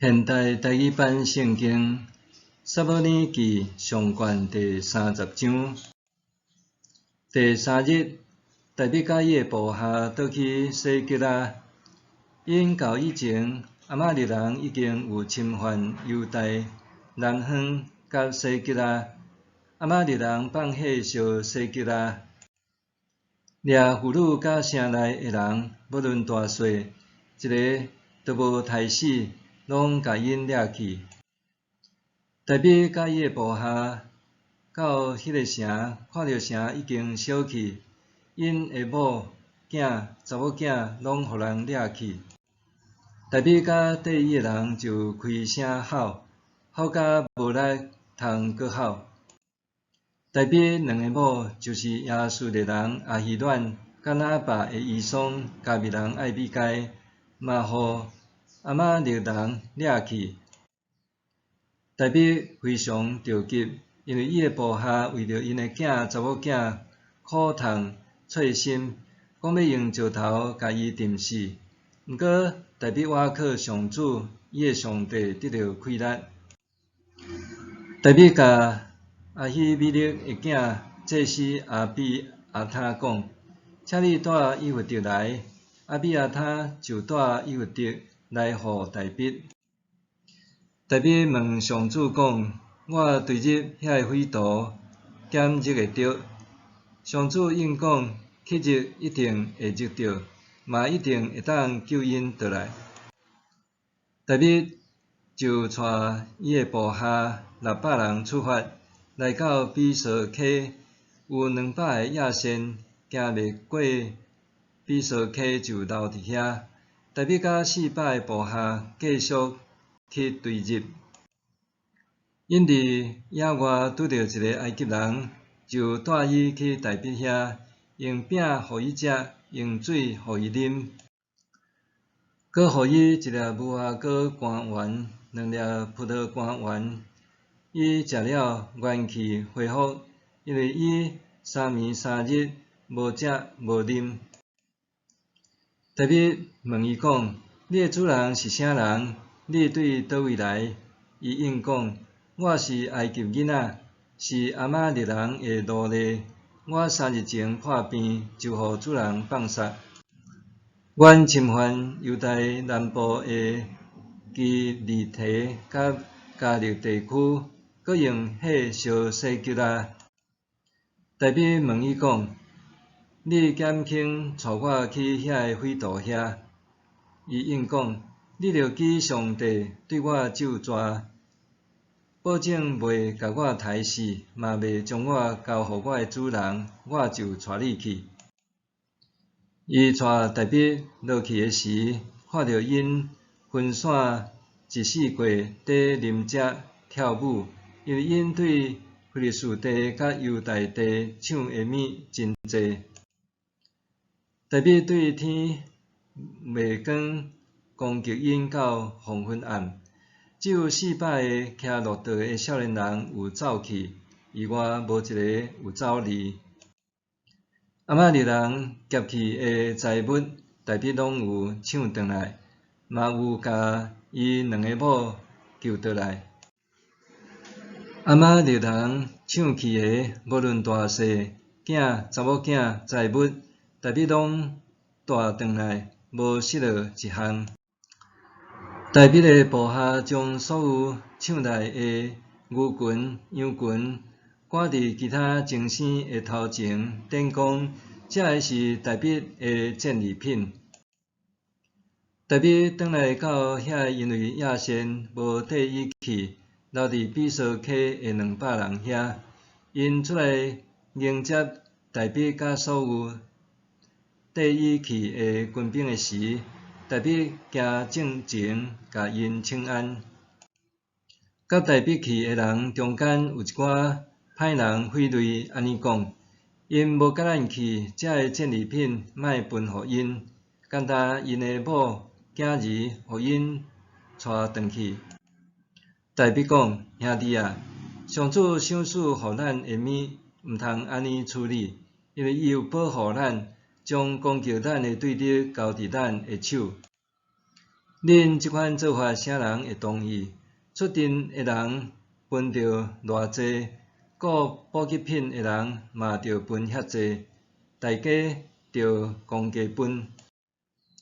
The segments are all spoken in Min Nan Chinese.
現代台語版聖經撒母耳記上卷第三十章。第三日，大衛佮伊的部下倒去西吉拉。𪜶到以前，亞瑪力人已經有侵犯猶大南方佮西吉拉。亞瑪力人放火燒西吉拉，掠婦女佮城內的人，無論大細，一个都無刣死，攏共𪜶掠去。大衛佮伊的部下到彼个城，看著城已經燒去，𪜶的某囝、查某囝攏予人掠去。大衛佮綴伊的人就開聲吼，吼甲無力通閣吼。大衛兩个某，就是耶斯列人亞希暖佮拿八的遺孀迦密人艾比該，嘛予亞瑪力人掠去。大衛非常著急，因為伊的部下為著𪜶的囝、查某囝苦痛碎心，講欲用石頭共伊擲死。毋過，大衛倚靠上主，伊的上帝得著氣力。大衛共亞希米勒的囝祭司亞比亞他講：請你帶以弗得來。亞比亞他就帶以弗得來予大衛。大衛問上主講：我追入遐个匪徒，敢入會著？上主應講：去入一定會入著，嘛一定會當救𪜶倒來。大衛就帶伊的部下600人出發，來到比索溪，有200个亞先行袂過比索溪，就留佇遐。大衛佮400个部下繼續去追入。𪜶佇野外拄著一个埃及人，就帶伊去大衛遐，用餅予伊食，用水予伊啉，閣予伊一粒無花果乾丸，兩粒葡萄乾丸。伊食了，元氣恢復，因為伊三暝三日無食無啉。大衛問伊講：你的主人是啥人？你對佗位來？伊應講：我是埃及囡仔，是亞瑪力人的奴隸。我三日前破病，就予主人放殺。阮侵犯猶大南部的基利提佮迦勒地區，閣用火燒西吉拉。大衛問伊講：你敢肯帶我去遐个匪徒遐？伊應講：你著記上帝對我咒詛，保證袂共我刣死，嘛袂將我交予我的主人，我就帶你去。伊帶大衛落去的時，看著𪜶分散一四界佇啉食跳舞，因為𪜶對非利士地佮猶大地搶的物真濟。大衛對天未光攻擊𪜶到黃昏暗，只有400个騎駱駝的少年人有走去，以外無一个有走離。亞瑪力人劫去的財物，大衛攏有搶轉來，嘛有共伊兩个某救倒來。亞瑪力人搶去的，無論大細、囝、查某囝、財物，大衛攏帶轉來，無失落一項。大衛的部下將所有搶來的牛群、羊群，趕佇其他眾生的頭前，展講，這个是大衛的戰利品。大衛轉來到遐，因為亞先無綴伊去，留佇比索溪的200人遐，𪜶出來迎接大衛佮所有綴伊去的軍兵的時，大衛行正前，共𪜶請安。佮大衛去的人中間有一寡歹人非論按呢講：𪜶無佮咱去，這个戰利品莫分予𪜶，干焦𪜶的某囝兒，予𪜶帶轉去。大衛講：兄弟啊，上主賞賜予咱的物，毋通按呢處理，因為伊有保護咱，將攻擊咱的對敵交佇咱的手。恁這款做法啥人會同意？出陣的人分著偌濟，顧補給品的人嘛著分遐濟，大家著公家分。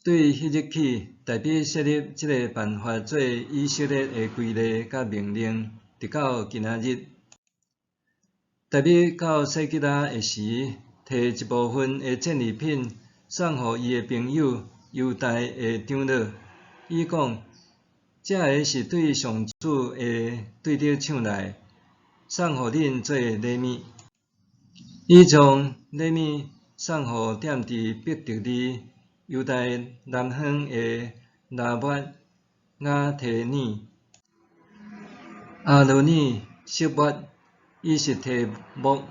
對彼日起，大衛設立這个辦法做以色列的規例佮命令，直到今仔日。大衛到西基拉的時，提一部分的戰利品送予伊的朋友猶大的長老，伊講：這个是對上主的對底搶來，送予恁做禮物。伊將禮物送予踮佇伯特利猶大南方的拉抹雅提耳、亞羅爾、色抹、以實提莫、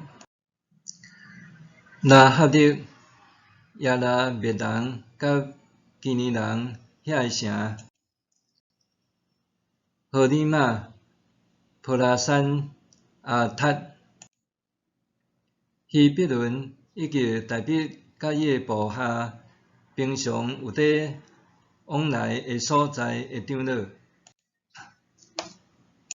拉合勒、耶拿篾人佮基尼人遐个城，何珥瑪、波拉珊、亞塔、希伯崙以及大衛佮伊的部下平常有佇往來的所在的長老。